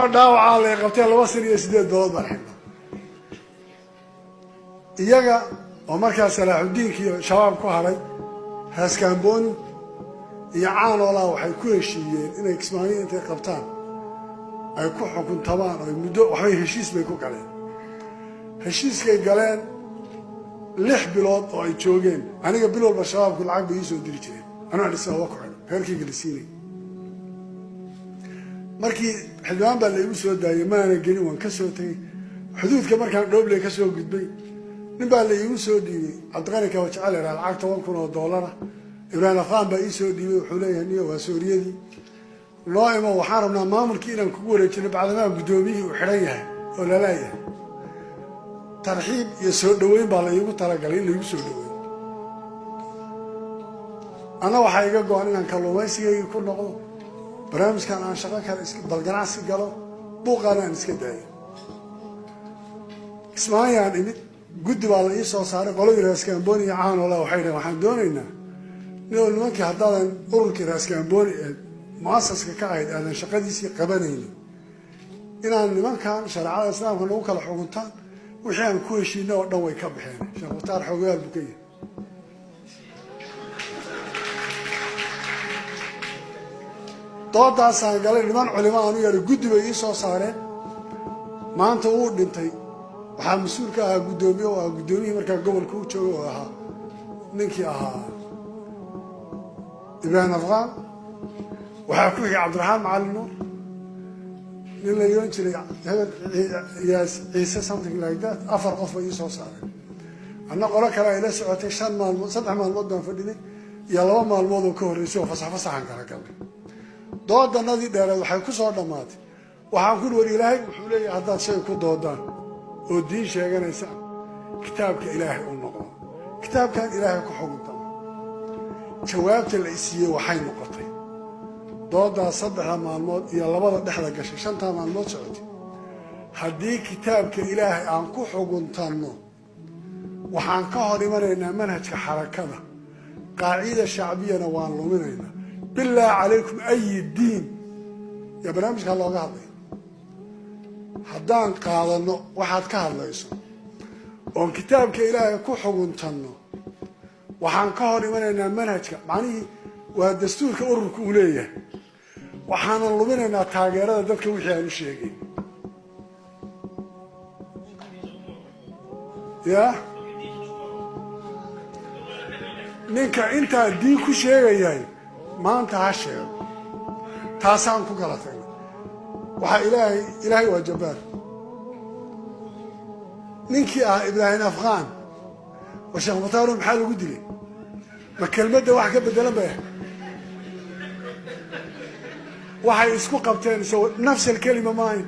Dhaawacaa lay qabtee 2 sano iyo 8 bilood baan xidhnaa iyaga oo markaa Salaaxudiinka iyo Shabaab ku haray Raaskaamboni iyo Caanoolaa. Waxay ku heshiiyeen inay Kismaayo intay qabtaan ay ku xukuntamaan oo muddo waxbay heshiis bay ku galeen. Heshiiskay galeen 6 bilood oo ay joogeen, aniga bil walba Shabaabku lacag bay ii soo diri jireen, anuu Addis Ababa ku xidho, reerkayga la siinay. Markii xildhibaan baa la igu soo daayay, maana gelin, waan ka soo tegey xuduudka. Markaan Dhoobley ka soo gudbay, nin baa la iigu soo dhiibay, Cabdiqani Kaba Jecel ihaa, lacag 10,000 oo doolara. Ibraahim Afqaan baa ii soo dhiibay. Wuxuu leeyahay, "Niyo, waa sooriyadii noo imo, waxaan rabnaa maamulkii inaan kugu wareejino, bacdamaa guddoomiyihii uu xidhan yahay oo lalaayahay." Tarxiib iyo soo dhoweyn baa la iigu talagalay in laigu soo dhoweyn. Anna waxaa iga go-an inaan kalluumaysigaygii ku noqdo, barnaamijkan aan shaqo kale bal ganacsi galo, buuqaana aan iska daayo. Kismaayaan imid, guddi baa la ii soo saaray. Qoladii Raaskaamboni iyo Caanola waxay dhaheen, "Waxaan doonaynaa ninoo nimankii haddaadan ururkii Raaskaamboni ee muasaska ka ahayd aadan shaqadiisii qabanaynin, inaan nimankan shareecada Islaamka nagu kala xukuntaan. Wixii aan ku heshiina oo dhan way ka baxeen." Sheekh Mukhtaar xoogayaal buu ka yahay. Doodaasaan galay, niman culimo aan u yeedhay, guddi bay ii soo saareen. Maanta wuu dhintay. Waxaa mas-uul ka ahaa guddoomiye oo ahaa guddoomiyihii markaa gobolka u jooga oo ahaa ninkii ahaa Ibraahim Afqaan. Waxaa ku xigay Cabdiraxmaan Macalin Nuur, nin la yoon jiray hebel yaas Ciise, something like that. Afar qof bay ii soo saareen. Anna qolo kale ay la socotay. 5 maalmood, 3 maalmood baan fadhinay iyo 2 maalmood oo ka horreysay oo fasax fasaxan kala galnay. Doodanadii dheereed waxay ku soo dhammaatay, waxaan ku war, Ilaahay wuxuu leeyahay, haddaad shay ku doodaan oo diin sheeganaysaan, kitaabka Ilaahay u noqdo, kitaabkan Ilaahay ku xuguntama. Jawaabta la isiiyey waxay noqotay, doodaas 3da maalmood iyo labada dhexda gashay, shantaa maalmood socotay, haddii kitaabka Ilaahay aan ku xuguntanno, waxaan ka hor imanaynaa manhajka xarakada, qaacida shacbiyana waan luminaynaa. Bilaahi calaykum, ayi diin yaa barnaamijkaa looga hadlaya? Haddaan qaadano waxaad ka hadlayso oon kitaabka Ilaahay ku xuguntanno, waxaan ka hor imanaynaa manhajka, macnihii waa dastuurka ururka uu leeyahay, waxaanan luminaynaa taageerada dadka wixii aan u sheegay. Ya ninka intaa diin ku sheegayahay maanta ha sheego. Taasaan ku kala tagnay. Waxaa Ilaahay, Ilaahay waa jabbaar. Ninkii ah Ibraahim Afqaan oo Sheekh Mutaaro maxaa lagu dilay? Ma kelmadda wax ka bedelan bay waxay isku qabteen? Isagoo nafs alkelima maahayn.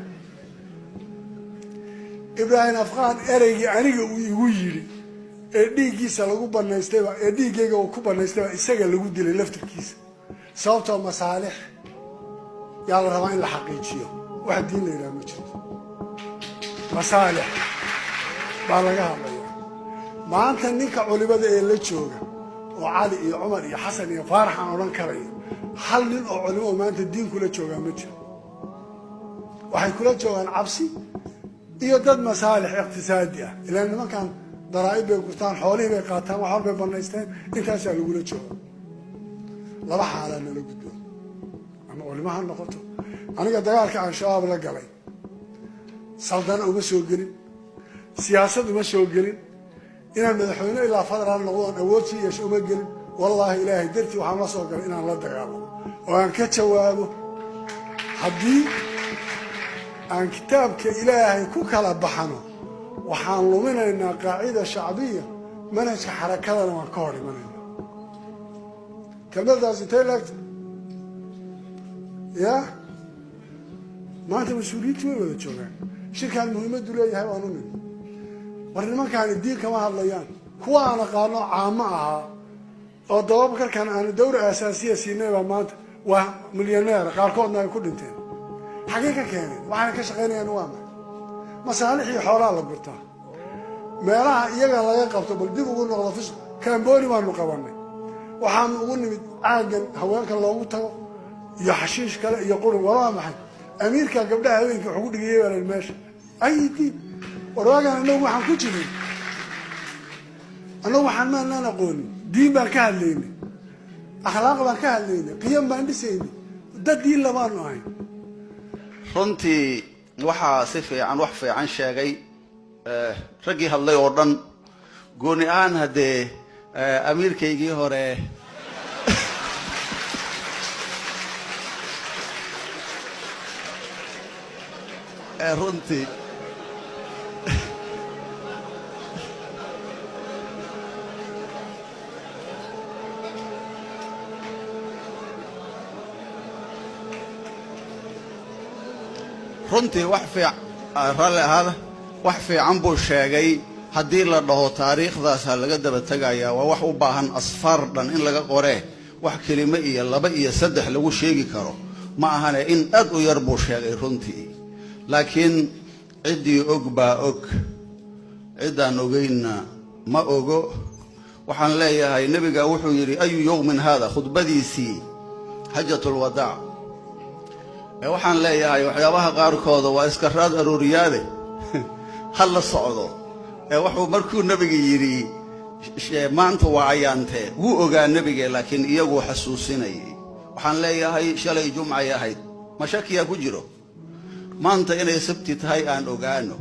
Ibraahim Afqaan ereygii aniga uu igu yidhi ee dhiiggiisa lagu banaystayba, ee dhiiggayga uu ku banaystayba, isaga lagu dilay laftirkiisa. Sababtoo masaalix yaa la rabaa in la xaqiijiyo, wax diin la yidhaha ma jirto, masaalix baa laga hadlaya. Maanta ninka culimada ee la jooga oo Cali iyo Cumar iyo Xasan iyo Faarax aan odhan karayo, hal nin oo culimo oo maanta diin kula joogaa ma jiro. Waxay kula joogaan cabsi iyo dad masaalix iqtisaadi ah. Ilaan nimankan daraa'ib bay gurtaan, xoolihii bay qaataan, wax walbay banaysteen, intaasaa lagula jooga. Laba xaalaa nala gudboon, ama culimo ha noqoto. Aniga dagaalka aan Shabaab la galay saldana uma soo gelin, siyaasad uma soo gelin, inaan madaxweyne ilaa federaal noqdo oon awood sii yeesho uma gelin. Wallaahi, Ilaahay dartii waxaan la soo galay inaan la dagaalamo oo aan ka jawaabo. Haddii aan kitaabka Ilaahay ku kala baxno, waxaan luminaynaa qaacida shacbiya, manhajka xarakadana waan ka hor imanaynaa. Kelmadaas intay laagta ya maanta mas-uuliyiintii way wada joogaan. Shirkaan muhiimaddu leeyahay waan u nimi. War nimankaani diin kama hadlayaan. Kuwa aan aqaano caamo ahaa oo dababarkan aanu dawra asaasiya siinay baa maanta waa milyaneer, qaarkoodna ay ku dhinteen. Xaggey ka keeneen? Waxaana ka shaqaynayaan waa maxay? Masaalixii xoolaa la gurtaa meelaha iyaga laga qabto. Bal dib ugu noqdo fisq Kamboni baanu qabanay. Waxaanu ugu nimid caaggan haweenka loogu tago iyo xashiish kale iyo qurun. War waa maxay? Amiirka gabdhaha habeenkii wax ugu dhigayay baa la yidhi meesha. Ay diin war, waagaan annagu waxaan ku jirin, annagu waxaan maanaan aqoonin. Diin baan ka hadlaynay, akhlaaq baan ka hadlaynay, qiyam baan dhisaynay, dad diin lamaanu ahayn. Runtii waxaa si fiican, wax fiican sheegay raggii hadlay oo dhan. Gooni ahaan haddee amiirkaygii hore runtii wax fiic ralli ahaada, wax fiican buu sheegay. Haddii la dhaho taariikhdaasaa laga daba tegayaa, waa wax u baahan asfaar dhan in laga qoree. Wax kelimo iyo laba iyo saddex lagu sheegi karo ma ahane, in aad u yar buu sheegay runtii. Laakiin ciddii og baa og, ciddaan ogeynna ma ogo. Waxaan leeyahay, nebiga wuxuu yidhi: "أي يوم هذا?" Khudbadiisii xajatulwadaac. Ee waxaan leeyahay, waxyaabaha qaarkooda waa iska raad arooriyaade, ha la socdo. Ee wuxuu markuu nebiga yidhi maanta waa ayaantee, wuu ogaa nebige, laakiin iyaguu xasuusinayay. Waxaan leeyahay, shalay jumcay ahayd, ma shakiyaa ku jiro? Maanta inay sabti tahay aan ogaano.